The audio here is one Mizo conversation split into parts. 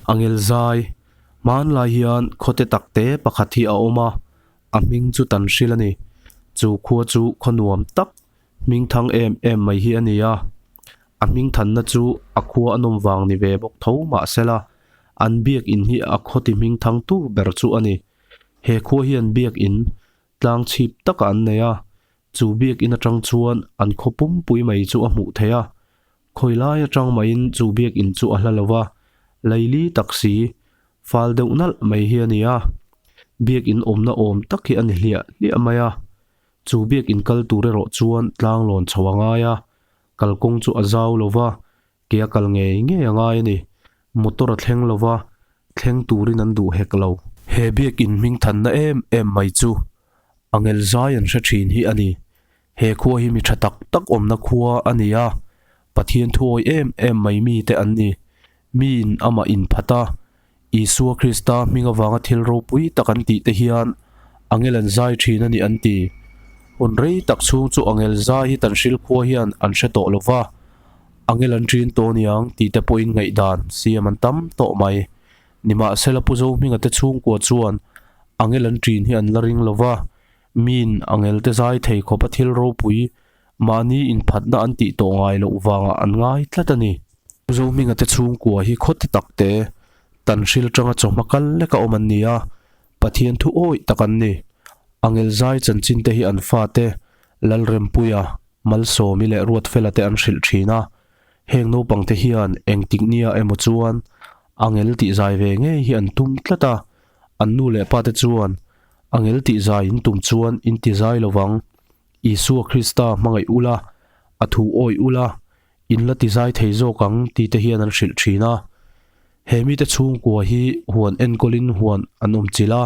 Angel zai, Hmanlai hian khawte takte pakhat hi a awm a, a hming chu Tanhril a ni. Chu khua chu khaw nuam tak, hming thang em em mai hi a ni a. A hming thanna chu a khua a nawm vang ni ve bawk tho mahsela, an biakin hi a khawti hming thangtu ber chu a ni. He khua hian biakin tlang chhip takah an nei a, chu biakin atang chuan an khaw pumpui mai chu a hmuh theih a. Khawi lai atang maiin chu biakin chu a hla lo va, laili tak si, fal deuh nalh mai hi a ni a. Biakin awmna awm tak hi a ni hliah hliah mai a. Chu biakin kal tur erawh chuan tlang lawn chho a ngai a, kalkawng chu a zau lo va, Ke a kal ngei ngei a ngai a ni. Motor a thleng lo va, thleng turin an duh hek lo. He biakin hming thanna em em mai chu Angel zai an hre thin hi a ni. He khua hi mi tha tak tak awmna khua a ni a, Pathian thuawi em em mai mite an ni. Miin amah inphat a, Isua Krista hming avanga thil ropui tak an tih te hian angel an zai thin a ni an ti. Hun rei tak chhung chu angel zai hi Tanhril khua hian an hre tawh lo va, angel an ṭin tawh aniang tih te pawhin ngaihdan siam an tam tawh mai. Nimahsela Pu Zohminga te chhungkua chuan angel an ṭin hi an la ring lo va, miin angel te zai thei khawpa thil ropui Mahni inphatna an tih tawh ngai loh vangah an ngai tlat a ni. Zohminga te chhungkua hi khawti tak te, Tanhril tanga chawhma kal leka awm an ni a, Pathian thu awih tak an ni. Angel zai chanchin te hi an fate, Lalrempuia, Malsawmi leh Ruatfela te an hrilh thin a. Heng naupang te hian engtik nia emaw chuan Angel tih zai ve ngei hi an tum tlat a, an nu leh pa te chuan Angel tih zai in tum chuan in ti zai lovang. Isua Krista hmangaih ula, a thu awih ula, in la tizai thei zawk ang ti te hian an hrilh thin a. He mite chhungkua hi huan enkawlin huan an awm chilh a,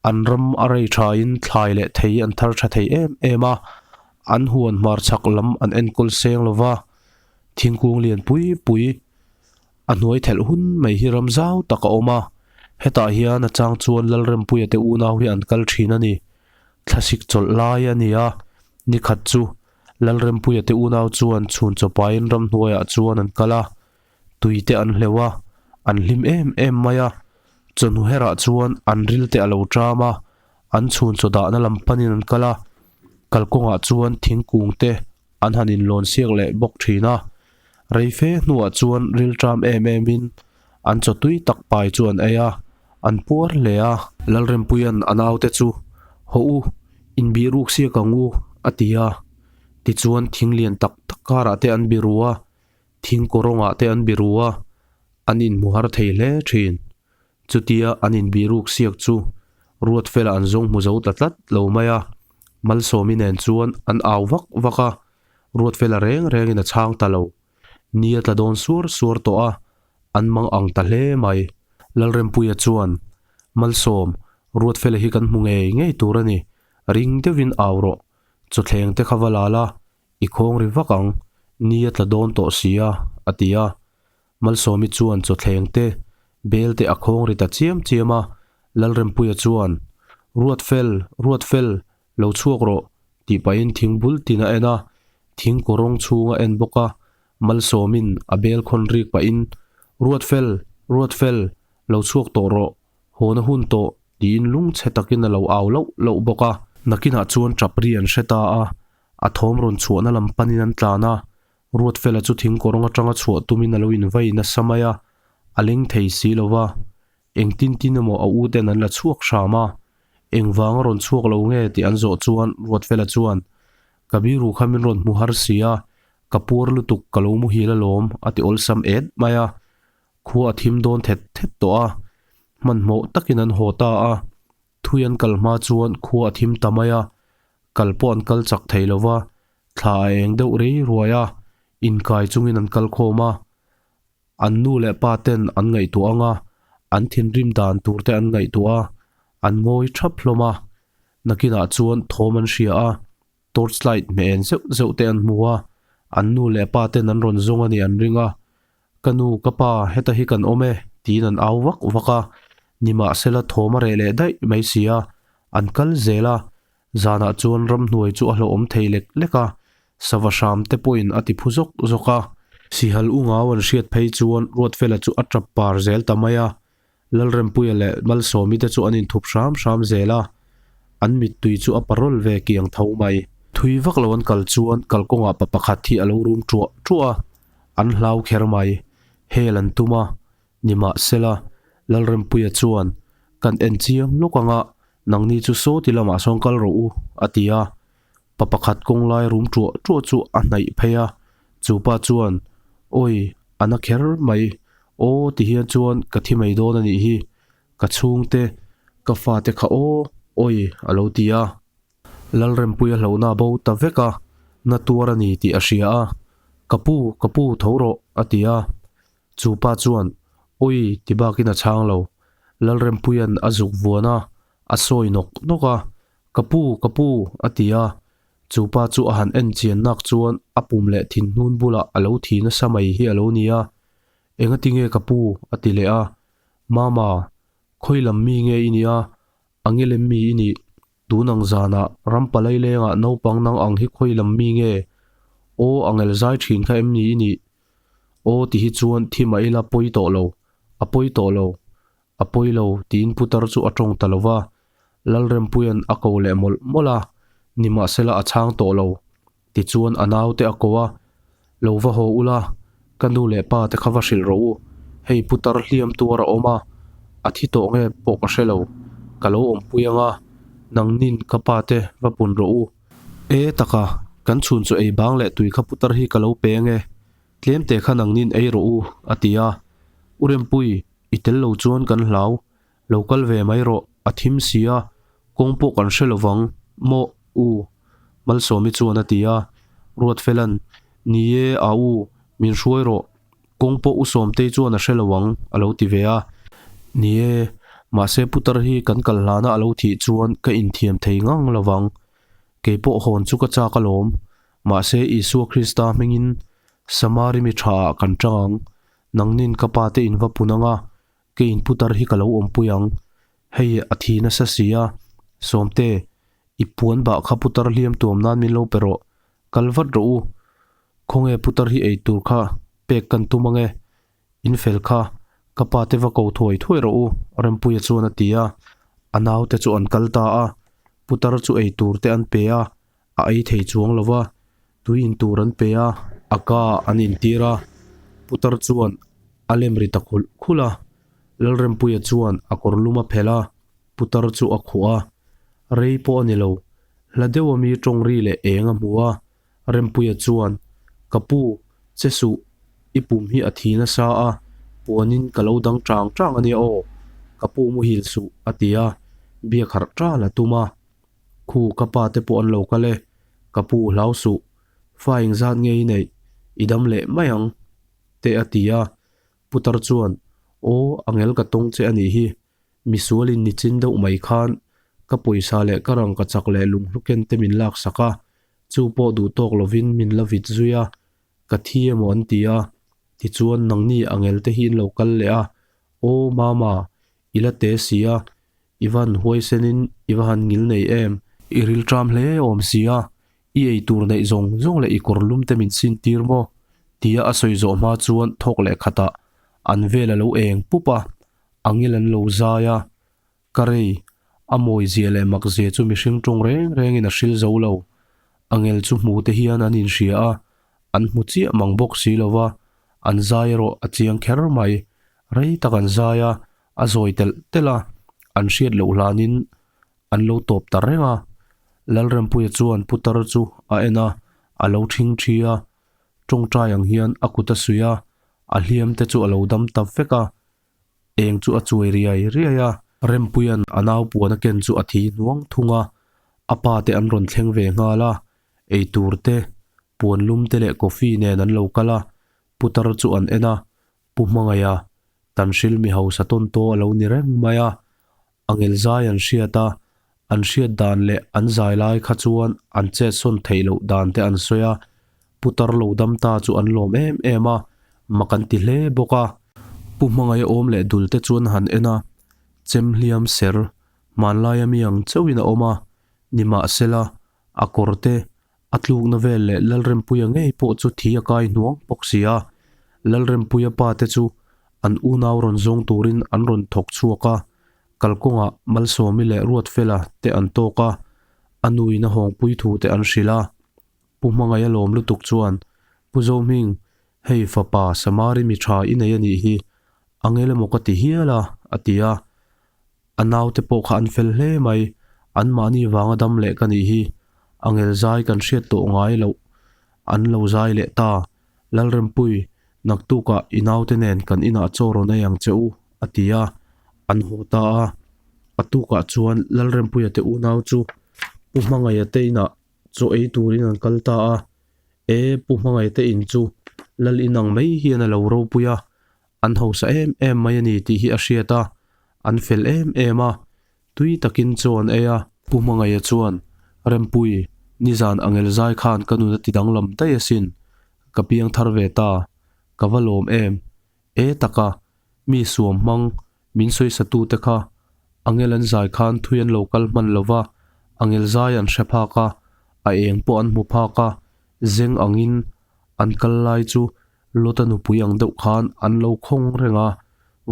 an ram a rei thain thlai leh thei an thar tha thei em em a, an huan hmarchhak lam an enkawl seng lo va, thingkung lian pui pui a hnuai thelh hun mai hi ram zau tak a awm a, hetah hian a chang chuan Lalrempuia te unau hi an kal thin a ni. Thlasik chawlh lai a ni a, nikhat chu Lalrempuia te unau chuan chhun chawpain ramhnuaiah chuan an kal a, tui te an hleuh a, an hlim em em mai a. Chawhnu herah chuan an ril te a lo ṭam a, an chhun chaw dahna lam panin an kal a, kalkawngah chuan thingkung te an han inlawn siak leh bawk ṭhin a. Rei fe hnuah chuan ril ṭam em emin an chaw tui tak pai chu an ei a, an puar hle a. Lalrempuia'n a naute chu, Hawh u, inbih ruk siak ang u, a ti a. Tichuan thing lian tak tak karah te an biru a, thing kawrawngah te an biru a, an inhmu har thei hle ṭhin. Chutia an inbih ruk siak chu Ruatfela an zawng hmu zo ta tlat lo mai a, Malsawmi nen chuan an au vak vak a, Ruatfela reng rengin a chhang ta lo. Ni a tla dawn suar suar tawh a, an mang ang ta hle mai. Lalrempuia chuan, Malsawm, Ruatfela hi kan hmu ngei ngei tur a ni, ring deuhin au rawh, chawthleng te kha va la la, i khawng ri vak ang, ni a tla dawn tawh si a, a ti a. Malsawmi chuan chawthleng te, bel te a khawng ri ta chiam chiam a, Lalrempuia chuan, Ruatfel, Ruatfel, lo chhuak rawh, tih pahin thing bul tin a en a, thing kawrawng chhung a en bawk a, Malsawmin a bel khawn rik pahin, Ruatfel, Ruatfel, lo chhuak tawh rawh, hawna hun tawh, tiin lungchhe takin a lo au loh loh bawk a. Nakinah chuan tap ri an hre ta a, a thawm rawn chhuahna lam panin an tlan a, Ruatfela chu thingkawrawng atanga chhuah tumin a lo invai nasa mai a, a leng thei si lo va. Engtin tin emaw a u ten an la chhuak hram a, engvanga rawn chhuak lo nge tih an zawh chuan Ruatfela chuan, Ka biru kha min rawn hmu har si a, ka puar lutuk ka lo muhil alawm a ti awlsam et mai a. Khua a thim dawn thet thet tawh a, hmanhmawh takin an haw ta a. Thui an kal hma chuan khua a thim ta mai a, kal pawh an kal chak thei lo va, thla a eng deuh rei ruai a, inkai chungin an kal khawm a. An nu leh pa ten an ngaihtuah ang a, an thinrim dan tur te an ngaihtuah a, an ngawi thap hlawm a. Nakinah chuan thawm an hria a, torch light hmeh en zeuh zeuh te an hmu a, an nu leh pa ten an rawn zawng a nih an ring a. Ka nu, ka pa, heta hi kan awm e, tiin an au vak vak a. Nimahsela thawm a reh leh daih mai si a, an kal zel a, Zanah chuan ramhnuai chu a hlauhawm thei lek lek a, sava hram te pawhin a ti phu zawk zawk a. Sihal u ngau an hriat phei chuan Ruatfela chu a tap par zel ta mai a, Lalrempuia leh Malsawmi te chu an inthup hram hram zel a, an mittui chu a parawl ve kiang tho mai. Thui vak lo an kal chuan kalkawngah pa pakhat hi a lo rum ṭuah ṭuah a, an hlau kher mai. Hel an tum a, nimahsela, Lalrempuia chuan, Kan en chiang lawk ang a, nangni chu sawti lamah sawn kal rawh u, a ti a. Pa pakhat kawng lai rum ṭuah ṭuah chu a hnaih phei a, chu pa chuan, Awi, a na kher mai, aw ti hian chuan ka thi mai dawn a nih hi, ka chhungte, ka fate kha aw, awi, a lo ti a. Lalrempuia hlauhna a bo ta vek a, na tuar a ni tih a hria a, Ka pu, ka pu, tho rawh, a ti a. Chu pa chuan, Awi, ti bakin a chhang lo. Lalrempuia'n a zuk vuan a, a sawi nawk nawk a, Ka pu, ka pu, a ti a. Chu pa chu a han en chian nak chuan a pum leh thinhnun bulah a lo thi nasa mai hi a lo ni a. Engati nge ka pu? a ti leh a. Mama, khawi lam mi nge i nih a? A nge lem mi i nih? Tun ang zanah ram palai lengah naupang nang ang hi khawi lam mi nge? Aw, a ngel zai thin kha em ni i nih? Aw ti hi chuan thi mah ila pawi tawh lo, a pawi tawh lo. A pawi lo, tiin putar chu a tawng ta lo va. Lalrempuia'n a ko leh mawlh mawlh a, nimahsela a chhang tawh lo. Tichuan a naute a ko a, Lo va haw ula, ka nu leh pa te kha va hrilh rawh u. Hei putar hliam tuar a awm a, a thi tawh nge pawh ka hre lo. Ka lo awmpui ang a, nangnin ka pa te va pun rawh u. E taka, kan chhun chu ei bang leh tui kha putar hi ka lo pe ang e. Tlemte kha nangnin ei rawh u, a ti a. U Rempui, I tel lo chuan kan hlau, lo kal ve mai rawh, a thim si a, kawng pawh kan hre lo vang, maw u? Malsawmi chuan a ti a, Ruatfela'n, Ni e, a u, min hruai rawh, kawng pawh u Sawmtei chuan a hre lo ang, a lo ti ve a. Ni e, mahse putar hi kan kal hlana a lo thih chuan ka inthiam thei ngang lo vang, kei pawh hawn chu ka chak alawm, mahse Isua Krista hmingin Samari mi tha ah kan tang ang, Nangnin ka pa te in va pun anga, ke in putar hi ka lo awmpui ang. Hei a thi nasa si a, Sawmte, i puan bah kha putar hliam tuam nan min lo pe rawh, kal vat rawh u. Khawnge putar hi ei tur kha pek kan tum ange, in fel kha, ka pa te va ko thuai thuai rawh u, Rempuia chuan a ti a. A naute chu an kal ta a, putar chu ei tur te an pe a, a ei thei chuang lo va, tui in tur an pe a, a ka an intir a, putar chuan a lem ri ta khulh khulh a, Lalrempuia chuan a kawr lum a phelh a, putar chu a khuh a, rei pawh a ni lo, hla deuh ami tawng ri leh eng a hmu a, Rempuia chuan, Ka pu, che suh, i pum hi a thi nasa a, puanin ka lo dang chang chang a nia aw, ka pu muhil suh, a ti a, biak harh ṭal a tum a. Khu ka pa te pawh an lo kal e, ka pu hlau suh, fa engzat nge i neih, i dam leh mai ang, te a ti a. Putar chuan, Aw, angel ka tawng che a nih hi, misualin nichin deuh mai khan ka pawisa leh ka rangka chak leh lunghlu ken te min laksak a, chu pawh duh tawk lovin min la vit zui a, ka thi emaw an ti a, tichuan nangni angel te hi in lo kal leh a, aw mama, i la te si a, I va han huaisenin i va han ngil nei em? I rilṭam hle awm si a, i ei tur neih zawng zawng leh i kawr lum te min sin tir maw? tia a sawi zawh hma chuan thawk leh khatah an vel a lo eng pup a, a ngil an lo zai a. Ka rei, a mawi zia leh mak zia chu mihring ṭawng reng rengin a hril zo lo. A ngel chu hmu te hian an inhria a, an hmu chiah mang bawk si lo va, an zai erawh a chiang kher mai. Rei tak an zai a, A zawi telh telh a, an hriat loh hlanin an lo tawp ta reng a. Lalrempuia chuan putar chu a en a, a lo thing thi a. Tawngtai ang hian a kut a suih a, a hliam te chu a lo dam ta vek a. Eng chu a chuai riai riai a. Rempuia'n a nau puan a ken chu a thi hnuang thung a, a pa te an rawn thleng ve nghal a. Eitur te, puan lum te leh coffee nen an lo kal a, putar chu an en a, Pu Hmangaia, Tanhril mi hausa tawntaw a lo ni reng mai a, a ngel zai an hriat a, an hriat dan leh an zai lai kha chuan an chet sawn theih loh dan te an sawi a, putar lo dam ta chu an lawm em em a, mak an ti hle bawk a. Pu Hmangaia awm leh dul te chuan han en a, chem hliam ser, hmanlaia mi ang chauhin a awm a, nimahsela, a kawr te, a tlukna vel leh Lalrempuia ngei pawh chu thi a kai hnuang bawk si a. Lalrempuia pa te chu an unau rawn zawng turin an rawn thawk chhuak a, kalkawngah Malsawmi leh Ruatfela te an tawk a, a nuin a hawngpui thu te an hrilh a. Pu Hmangaih a lawm lutuk chuan, Pu Zohming, hei fapa Samari mi tha i nei a nih hi, angel emaw ka ti hial a, a ti a. A naute pawh kha an fel hle mai, anmahni vanga dam leh ka nih hi, angel zai kan hriat tawh ngai loh an lo zai leh ta. Lalrempui, naktukah i naute nen kan inah chaw rawn ei ang che u, a ti a, an haw ta a. A tukah chuan Lalrempuia te unau chu Pu Hmangaia te inah chaw ei turin an kal ta a. E, Pu Hmangaia te in chu Lal in ang mai hian a lo ropui a, an hausa em em mai a ni tih hi a hriat a, an fel em em a, tui takin chaw an ei a. Pu Hmangaia chuan, Rempui, nizan angel zai khan ka nun a ti danglam daih asin, ka piang thar ve ta, ka va lawm em, e taka, mi suam hmang, min sawisatute kha, angel an zai khan thui an lo kal hman lo va, angel zai an hre phak a, a eng pawh an hmu phak a, zeng angin an kal lai chu Lota nupui ang deuh khan an lo khawng reng a,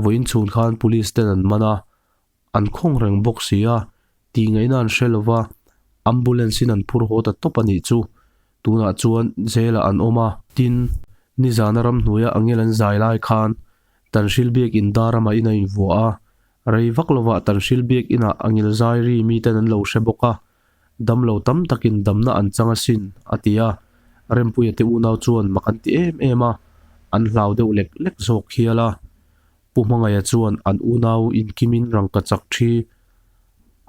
vawiin chhun khan police ten an man a, an khawng reng bawk si a, tih ngaihna an hre lova, ambulance in an phur haw ta tawp a nih chu. Tunah chuan jail ah an awm a. Tin, nizana ramhnuaia angel an zai lai khan Tanhril biakin dar amah in a invuah a, rei vak lovah Tanhril biakinah angel zai ri miten an lo hre bawk a, Damlo tam takin damna an chang asin, a ti a. Rempuia te unau chuan mak an ti em em a, an hlau deuh lek lek zawk hial a. Pu Hmangaia chuan an unau inkimin rangka chak thi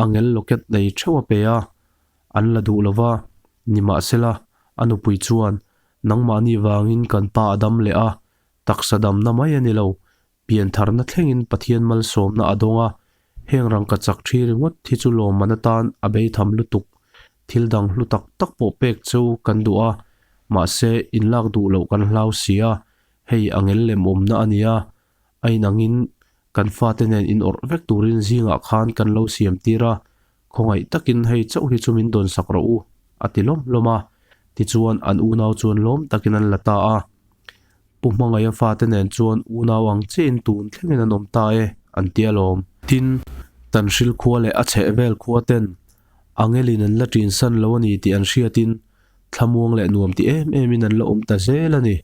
angel locket nei theuh a pe a, an la duh lo va. Nimahsela, a nupui chuan, Nangmahni vangin kan pa a dam leh a, taksa damna mai a ni lo, Piantharna thlengin Pathian malsawmna a dawng a, heng rangka chak thi ringawt hi chu lawmman atan a beitham lutuk. Thil dang hlu tak tak pawh pek chu kan duh a, mahse inlak duh loh kan hlau si a, hei a ngel lem awmna a nia. A inangin kan fate nen inawrh vek turin zingah khan kan lo siam tir a, khawngaih takin hei chauh hi chu min dawnsak rawh u, a ti lawm lawm a. Tichuan an unau chuan lawm takin an la ta a. Pu Hmangaia fate nen chuan unau ang chiahin tun thlengin an awm ta e, an ti alawm. Tin, Tanhril khua leh a chheh vel khua ten Angelin an la ṭinsan lo a ni tih an hriatin thlamuang leh nuam ti em emin an la awm ta zel a ni.